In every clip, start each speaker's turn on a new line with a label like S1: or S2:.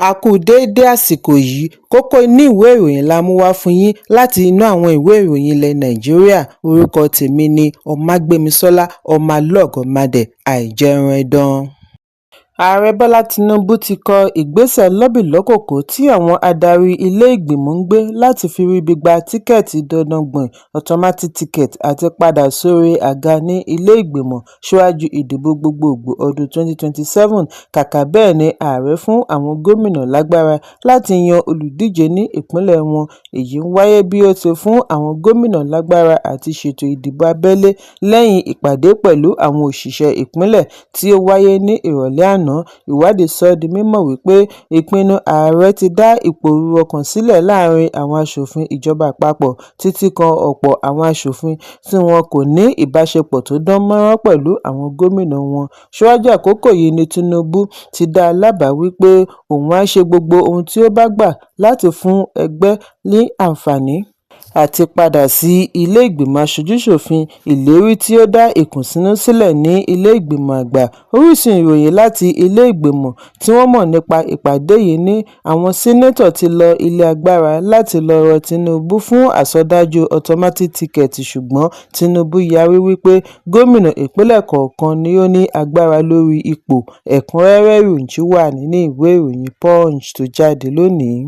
S1: A kú déédé àsìkò yìí. Kókó inú ìwé ìròyìn la mú wá fún yín láti inú àwọn ìwé ìròyìn ilẹ̀ Nàìjíríà. Orúkọ tèmi ni Ọmágbémisọ́lá Ọmọlọ́gọ́màdé Àìjẹunẹdàn. Ààrẹ Bọ́lá Tínúbù ti kọ ìgbésẹ̀ lọ́bìlọ́kòkó tí àwọn adarí ilé-ìgbìmọ̀ ń gbé láti fi ríbi gba tíkẹ́ẹ̀tì dandangbọ̀n automatic ticket àti padà sórí àga ní ilé-ìgbìmọ̀ síwájú ìdìbò gbogboògbò ọdún 2027. Kàkà bẹ́ẹ̀ ni ààrẹ fún àwọn gómìnà lágbára láti yan olùdíje ní ìpínlẹ̀ wọn. Èyí ń wáyé bí ó ti fún àwọn gómìnà lágbára àti ṣètò ìdìbò abẹ́lé lẹ́yìn ìpàdé pẹ̀lú àwọn òṣìṣẹ́ ìpínlẹ̀ tí ó wáyé ní ìrọ̀lẹ́ àná. Ìwádìí sọ di mímọ̀ wípé ìpinnu ààrẹ ti dá ìpòrúru ọkàn sílẹ̀ láàrin àwọn aṣòfin ìjọba àpapọ̀ títí kan ọ̀pọ̀ àwọn aṣòfin tí wọn kò ní ìbáṣepọ̀ tó dán mọ́rán pẹ̀lú àwọn gómìnà wọn. Síwájú àkókò yìí ní Tinubu ti dá lábàá wípé òun á ṣe gbogbo ohun tí ó bá gbà láti fún ẹgbẹ́ ní àǹfààní àti padà sí ilé ìgbìmọ̀ aṣojú-ṣòfin, ìlérí tí ó dá ìkùnsínú sílẹ̀ ní ilé ìgbìmọ̀ àgbà. Orísun ìròyìn láti ilé ìgbìmọ̀ tí wọ́n mọ̀ nípa ìpàdé yìí ní àwọn sẹ́nẹ́tọ̀ ti lọ ilé agbára láti lọ rọ Tinubu fún àsọdájú automatic ticket, ṣùgbọ́n Tinubu yarí wípé gómìnà ìpínlẹ̀ kọ̀ọ̀kan ni ó ní agbára lórí ipò. Ẹ̀kúnrẹ́rẹ́ ìròyìn wà nínú ìwé ìròyìn Punch tó jáde lónìí.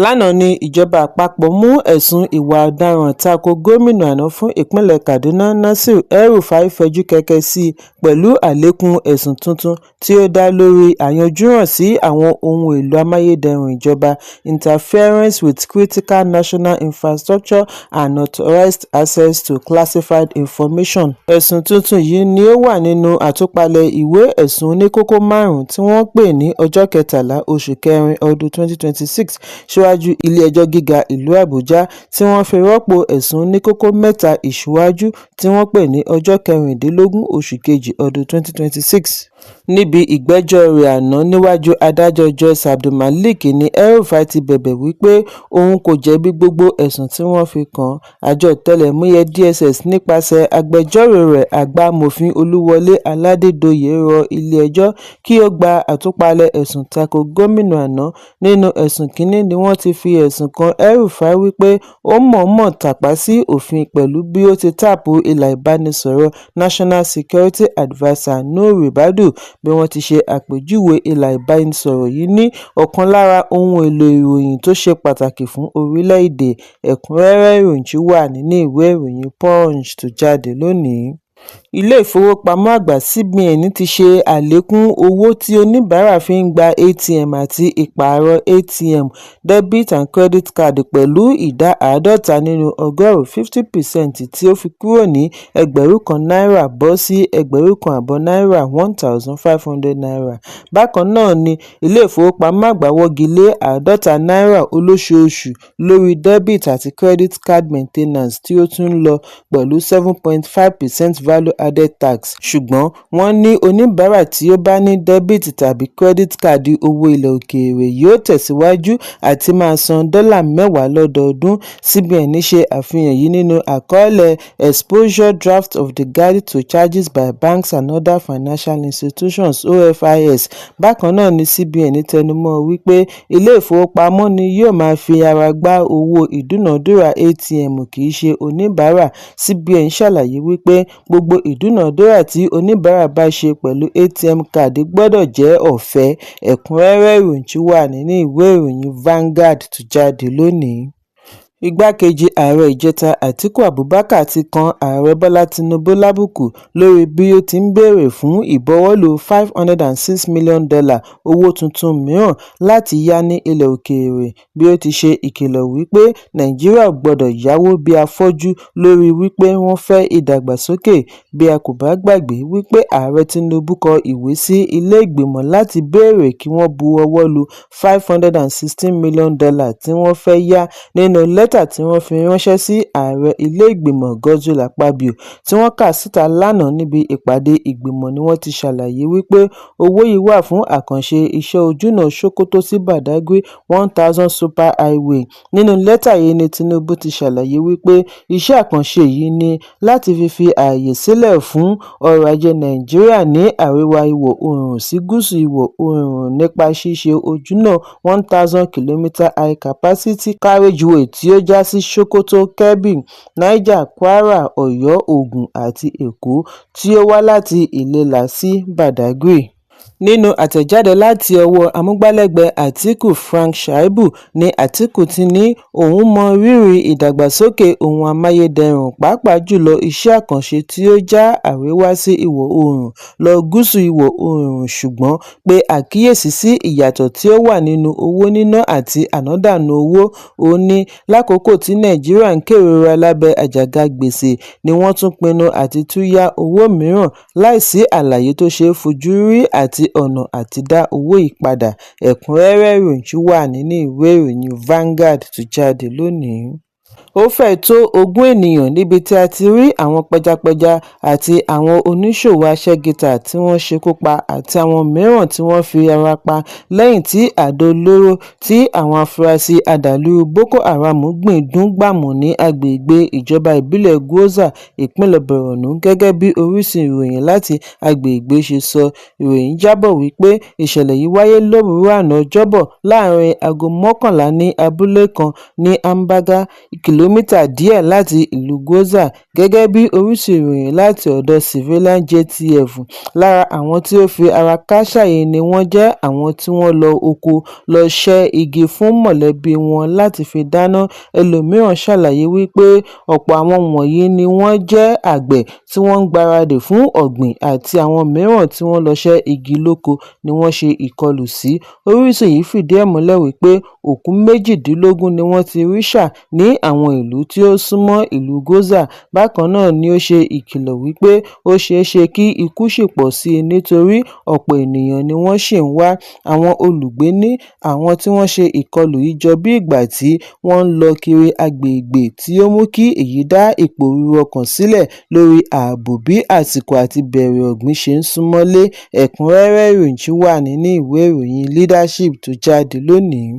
S1: Lánàá ní ìjọba àpapọ̀ mú ẹ̀sùn ìwà ọ̀daràn ta ko gómìnà àná fún ìpínlẹ̀ Kaduna, Nasir El-Rufai, fẹjú kẹ̀kẹ́ sí i pẹ̀lú àlékún ẹ̀sùn tuntun tí ó dá lórí àyọjúràn sí àwọn ohun èlò amáyédẹrùn ìjọba, interference with critical national infrastructure and unauthorised access to classified information. Ẹ̀sùn tuntun yìí ni ó wà nínú àtúpalẹ̀ ìwé ẹ̀sùn oníkókó márùn-ún tí wọ́n pè ní ọjọ́ 13 oṣù kẹrin ọdún 2026 síwájú ilé-ẹjọ́ gíga ìlú Àbújá, tí wọ́n fi rọ́pò ẹ̀sùn oníkókó mẹ́ta ìṣíwájú tí wọ́n pè ní ọjọ́ 16 oṣù kejì ọdún 2026. Níbi ìgbẹ́jọ́ rẹ̀ àná níwájú adájọ́ Joyce Abdulmalik ní El-Rufai ti bẹ̀bẹ̀ wípé òun kò jẹ̀bi gbogbo ẹ̀sùn tí wọ́n fi kàn án. Àjọ ọ̀tẹlẹ̀múyẹ́ DSS nípasẹ̀ agbẹjọ́rò rẹ̀ àgbà Amòfin Olúwọlé Aládédọ̀yè rọ ilé-ẹjọ́ kí ó gba àtúpalẹ̀ ẹ̀sùn tako gómìnà àná. Nínú ẹ̀sùn kínní ni wọ́n ti fi ẹ̀sùn kan El-Rufai wípé ó mọ̀ọ́mọ̀ tàpá sí òfin pẹ̀lú bí ó ti táàpù ìlà ìbánisọ̀rọ̀ National Security Adviser Nuhu Ribadu. Bí wọ́n ti ṣe àpèjúwe ìlà ìbánisọ̀rọ̀ yìí ní ọ̀kan lára ohun èlò ìròyìn tó ṣe pàtàkì fún orílẹ̀-èdè. Ẹ̀kúnrẹ́rẹ́ ìròyìn wà nínú ìwé ìròyìn Punch tó jáde lónìí. Ilé ìfowópamọ́ àgbà CBN ti ṣe àlékún owó tí oníbàárà fi ń gba ATM àti ìpààrọ̀ ATM, debit and credit card pẹ̀lú ìdá 50 nínú ọgọ́rùn-ún 50%, tí ó fi kúrò ní 1,000 náírà bọ́ sí 1,500 náírà ₦1,500. Bákan náà ni ilé ìfowópamọ́ àgbà wọ́gi lé 50 náírà olóṣooṣù lórí debit àti credit card maintenance, tí ó tún lọ pẹ̀lú 7.5% value added tax. Ṣùgbọ́n wọ́n ní oníbàárà tí ó bá ní debit tàbí credit káàdì owó ilẹ̀ òkèèrè yóò tẹ̀síwájú àti máa san $10 lọ́dọọdún. CBN ṣe àfihàn yìí nínú àkọọ́lẹ̀ Exposure Draft of the Guide to Charges by Banks and Other Financial Institutions (OFIS). Bákan náà ni CBN tẹnumọ́ wípé ilé ìfowópamọ́ ni yóò máa fi ara gbá owó ìdúnàádúrà ATM, kì í ṣe oníbàárà. CBN ṣàlàyé wípé gbogbo ìdúnàádúrà tí oníbàárà bá ṣe pẹ̀lú ATM káàdì gbọ́dọ̀ jẹ́ ọ̀fẹ́. Ẹ̀kúnrẹ́rẹ́ ìròyìn wà nínú ìwé ìròyìn Vanguard tó jáde lónìí. Igbákejì ààrẹ ìjẹta Atiku Abubakar ti kan Ààrẹ Bọ́lá Tinubu lábùkù lórí bí ó ti ń béèrè fún ìbuwọ́lù $506 million owó tuntun mìíràn láti yá ní ilẹ̀ òkèèrè, bí ó ti ṣe ìkìlọ̀ wípé Nàìjíríà ò gbọ́dọ̀ yáwó bí afọ́jú lórí wípé wọ́n fẹ́ ìdàgbàsókè. Bí a kò bá gbàgbé wípé Ààrẹ Tinubu kọ ìwé sí ilé ìgbìmọ̀ láti béèrè kí wọ́n bu ọwọ́ lu $516 million tí wọ́n fẹ́ yá nínú lẹ́tà. Lẹ́tà tí wọ́n fi ránṣẹ́ sí ààrẹ ilé-ìgbìmọ̀ Godswill Akpabio tí wọ́n kà síta lánàá níbi ìpàdé ìgbìmọ̀ ni wọ́n ti ṣàlàyé wípé owó yìí wà fún àkànṣe iṣẹ́ ojúnà Sokoto sí Badagry 1000 super highway. Nínú lẹ́tà yìí ní Tinubu ti ṣàlàyé wípé iṣẹ́ àkànṣe yìí ní láti fífi ààyè sílẹ̀ fún ọrọ̀ ajé Nàìjíríà ní àríwá ìwọ̀ oòrùn sí gúúsù ìwọ̀ oòrùn nípa ṣíṣe ojúnà 1000 kìlómítà high capacity carriageway tí ó já sí Sokoto, Kebbi, Niger, Kwara, Ọ̀yọ́, Ògùn àti Èkó tí ó wá láti Ilélà sí Badagry. Nínú àtẹ̀jáde láti ọwọ́ amúgbálẹ́gbẹ̀ẹ́ Àtìkù Phrank Shaibu ní Àtìkù ti ní òun mọ rírì ìdàgbàsókè ohun amáyédẹrùn, pàápàá jùlọ iṣẹ́ àkànṣe tí ó já àríwá sí ìwọ̀ oòrùn lọ gúúsù ìwọ̀ oòrùn, ṣùgbọ́n pe àkíyèsí sí ìyàtọ̀ tí ó wà nínú owó níná àti ànádànù owó. Ó ní lákòókò tí Nàìjíríà ń kérora lábẹ́ àjàgà gbèsè ni wọ́n tún pinnu àti tún yá owó mìíràn láìsí àlàyé tó ṣeé fojú rí àti ọ̀nà àti dá owó yìí padà. Ẹ̀kúnrẹ́rẹ́ ìròyìn wà nínú ìwé ìròyìn Vanguard tó jáde lónìí. Ó fẹ́ẹ̀ tó 20 ènìyàn níbi tí a ti rí àwọn pẹjapẹja àti àwọn oníṣòwò aṣẹ́gita tí wọ́n ṣekú pa àti àwọn mìíràn tí wọ́n fi ara pa lẹ́yìn tí àdó olóró tí àwọn afurasí adàlúrú Boko Haram gbìn dún gbàmù ní agbègbè ìjọba ìbílẹ̀ Gwoza, ìpínlẹ̀ Borno, gẹ́gẹ́ bí orísun ìròyìn láti agbègbè ṣe sọ. Ìròyìn jábọ̀ wípé ìṣẹ̀lẹ̀ yìí wáyé lówùúrọ̀ àná Ọjọ́bọ̀ láàárín aago 11 ní abúlé kan ní Anbaga, kìlómítà díẹ̀ láti ìlú Gwoza, gẹ́gẹ́ bí orísun ìròyìn láti ọ̀dọ̀ Civilian JTF. Lára àwọn tí ó fi ara kááṣá yìí ni wọ́n jẹ́ àwọn tí wọ́n lọ oko lọ ṣẹ́ igi fún mọ̀lẹ́bí wọn láti fi dáná. Ẹlòmíràn ṣàlàyé wípé ọ̀pọ̀ àwọn wọ̀nyí ni wọ́n jẹ́ àgbẹ̀ tí wọ́n ń gbáradì fún ọ̀gbìn àti àwọn mìíràn tí wọ́n lọ ṣẹ́ igi lóko ni wọ́n ṣe ìkọlù sí. Orísun yìí fìdí ẹ̀ múlẹ̀ wípé òkú 18 ni wọ́n ti rí ṣà ní àwọn ìlú tí ó súnmọ́ ìlú Gwoza. Bákan náà ni ó ṣe ìkìlọ̀ wípé ó ṣeé ṣe kí ikú ṣì pọ̀ sí i nítorí ọ̀pọ̀ ènìyàn ni wọ́n ṣì ń wá. Àwọn olùgbé ní àwọn tí wọ́n ṣe ìkọlù yìí jọ bí ìgbà tí wọ́n ń lọ kiri agbègbè tí ó mú kí èyí dá ìpòrúru ọkàn sílẹ̀ lórí ààbò bí àsìkò àti bẹ̀rẹ̀ ọ̀gbìn ṣe ń súnmọ́lé. Ẹ̀kúnrẹ́rẹ́ ìròyìn wà nínú ìwé ìròyìn Leadership tó jáde lónìí.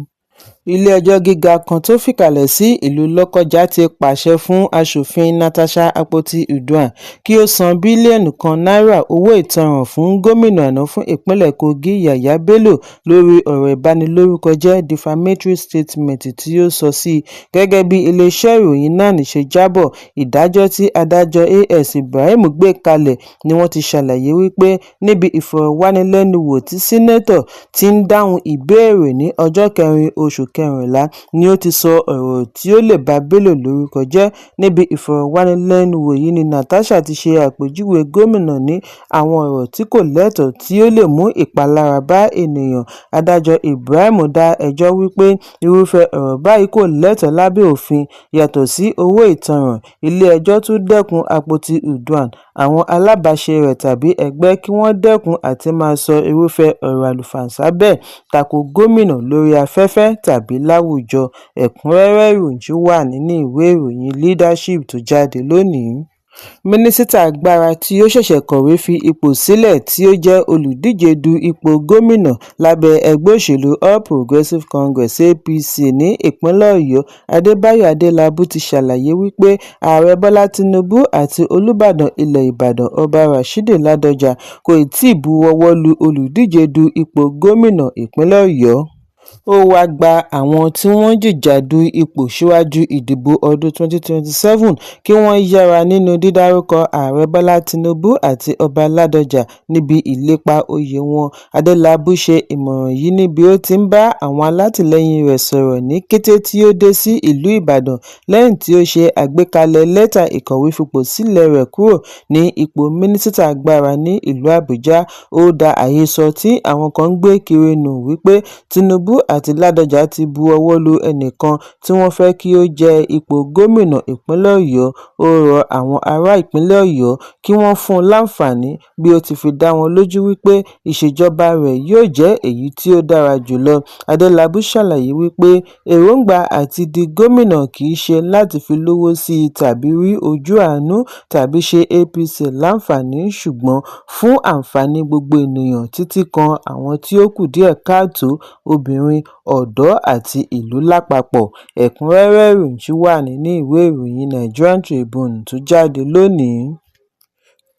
S1: Ilé-ẹjọ́ gíga kan tó fìkàlẹ̀ sí ìlú Lọ́kọ́ja ti pàṣẹ fún aṣòfin Natasha Akpoti-Uduaghan kí ó san bílíọ̀nù kan náírà owó ìtanràn fún gómìnà àná fún ìpínlẹ̀ Kogi Yahaya Bello lórí ọ̀rọ̀ ìbanilórúkọjẹ́ defamatory statement tí ó sọ sí i. Gẹ́gẹ́ bí iléeṣẹ́ ìròyìn NAN ṣe jábọ̀, ìdájọ́ tí adájọ́ A.S Ibrahim gbé kalẹ̀ ni wọ́n ti ṣàlàyé wípé níbi ìfọ̀rọ̀wánilẹ́nuwò tí Sìnẹ́tọ̀ ti ń dáhùn ìbéèrè ní ọjọ́ kẹrin oṣù kẹrìnlá ni ó ti sọ ọ̀rọ̀ tí ó lè ba Bello lórúkọ jẹ́. Níbi ìfọ̀rọ̀wánilẹ́nuwò yìí ni Natasha ti ṣe àpèjúwe gómìnà ní àwọn ọ̀rọ̀ tí kò lẹ́tọ̀ọ́ tí ó lè mú ìpalára bá ènìyàn. Adájọ́ Ibrahim dá ẹjọ́ wípé irúfẹ́ ọ̀rọ̀ báyìí kò lẹ́tọ̀ọ́ lábẹ́ òfin. Yàtọ̀ sí owó ìtanràn, ilé-ẹjọ́ tún dẹ́kun Akpoti-Uduaghan, àwọn alábàáṣe rẹ̀ tàbí ẹgbẹ́ kí wọ́n dẹ́kun àti máa sọ irúfẹ́ ọ̀rọ̀ àlùfàǹsá bẹ́ẹ̀ tako gómìnà lórí afẹ́fẹ́ tàbí láwùjọ. Ẹ̀kúnrẹ́rẹ́ ìròyìn wà nínú ìwé ìròyìn Leadership tó jáde lónìí. Mínísítà agbára tí ó ṣẹ̀ṣẹ̀ kọ̀wé fi ipò sílẹ̀ tí ó jẹ́ olùdíje du ipò gómìnà lábẹ́ ẹgbẹ́ òṣèlú All Progressives Congress (APC) ní ìpínlẹ̀ Ọ̀yọ́, Adébáyọ̀ Adélábù ti ṣàlàyé wípé Ààrẹ Bọ́lá Tinubu àti Olùbàdàn ilẹ̀ Ìbàdàn Ọba Rashidi Ládọjà kò tíì bu ọwọ́ lu olùdíje du ipò gómìnà ìpínlẹ̀ Ọ̀yọ́. Ó wáá gba àwọn tí wọ́n ń jìjàdù ipò síwájú ìdìbò ọdún 2027 kí wọ́n yára nínú dídárúkọ Ààrẹ Bọ́lá Tinubu àti Ọba Ládọjà níbi ìlépa òye wọn. Adélábù ṣe ìmọ̀ràn yìí níbi ó ti ń bá àwọn alátìlẹyìn rẹ̀ sọ̀rọ̀ ní kété tí ó dé sí ìlú Ìbàdàn lẹ́yìn tí ó ṣe àgbékalẹ̀ lẹ́tà ìkọ̀wé fipò sílẹ̀ rẹ̀ kúrò ní ipò mínísítà agbára ní ìlú Àbújá. Ó da àhesọ tí àwọn kan ń gbé kiri nù wípé Tinubu àti Ládọjà ti bu ọwọ́ lu ẹnìkan tí wọ́n fẹ́ kí ó jẹ́ ipò gómìnà ìpínlẹ̀ Ọ̀yọ́. Ó rọ àwọn ará ìpínlẹ̀ Ọ̀yọ́ kí wọ́n fún un láǹfààní bí ó ti fi dá wọn lójú wípé ìṣèjọba rẹ̀ yóò jẹ́ èyí tí ó dára jùlọ. Adélábù ṣàlàyé wípé èròǹgbà àti di gómìnà kì í ṣe láti fi lówó sí i tàbí rí ojú àánú tàbí ṣe APC láǹfààní, ṣùgbọ́n fún àǹfààní gbogbo ènìyàn títí kan àwọn tí ó kù díẹ̀ káàtó, obìnrin, ọ̀dọ́ àti ìlú lápapọ̀. Ẹ̀kúnrẹ́rẹ́ ìròyìn ṣì wà nínú ìwé ìròyìn Nigerian Tribune tó jáde lónìí.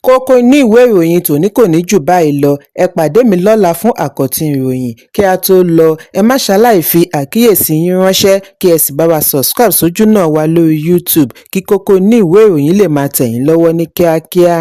S1: Kókó inú ìwé ìròyìn tòní kò ní jù báyìí lọ. Ẹ pàdé mi lọ́la fún àkọ́tún ìròyìn. Kí a tó lọ, ẹ má ṣaláì fi àkíyèsí yín ránṣẹ́, kí ẹ sì bá wa subscribe sójúnà wa lórí YouTube kí kókó inú ìwé ìròyìn lè máa tẹ̀ yín lọ́wọ́ ní kíákíá.